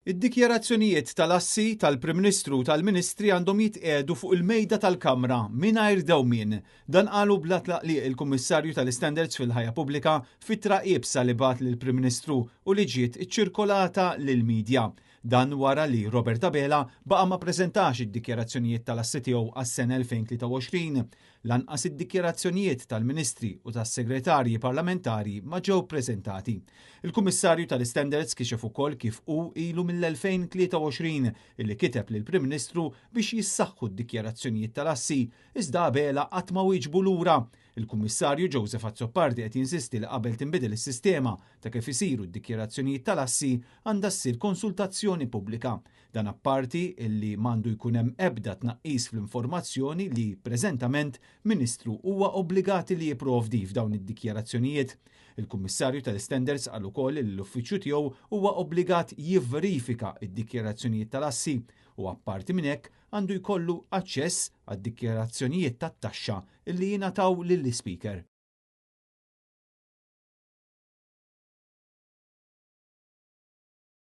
Id-dikjarazzjonijiet tal-assi tal-Prim Ministru u tal-Ministri għandhom jitqiegħdu fuq il-mejda tal-Kamra mingħajr dewmien. Dan qalu bla tlaqliq il-Kummissarju tal-Istandards fil-Ħajja Pubblika f'ittra iebsa li bagħat lill-Prim Ministru u li ġiet iċċirkolata lill-midja. Dan wara li Robert Abela baqa' ma ppreżentax id-dikjarazzjonijiet tal-assi tiegħu għas-sena 2023. Lanqas id-dikjarazzjonijiet tal-Ministri u tas-Segretarji Parlamentari ma ġew ppreżentati. Il-Kummissarju tal-Istandards kixef ukoll kif hu ilu mill-2023 illi kiteb lill-Prim Ministru biex jissaħħu d-dikjarazzjonijiet tal-assi, iżda Abela qatt ma wieġbu lura. Il-Kummissarju Joseph Azzopardi qed jinsisti li qabel tinbidel is-sistema ta' kif isiru d-dikjarazzjonijiet tal-assi għandha ssir konsultazzjoni pubblika. Dan apparti illi m'għandu jkun hemm ebda tnaqqis fl-informazzjoni li preżentament Ministru huwa obbligat li jipprovdi f'dawn id-dikjarazzjonijiet. Il-Kummissarju tal-Istandards qal ukoll li l-uffiċċju tiegħu huwa obbligat jivverifika d-dikjarazzjonijiet tal-assi u apparti minn hekk għandu jkollu aċċess għad-dikjarazzjonijiet tat-taxxa li jingħataw lill-Ispeaker.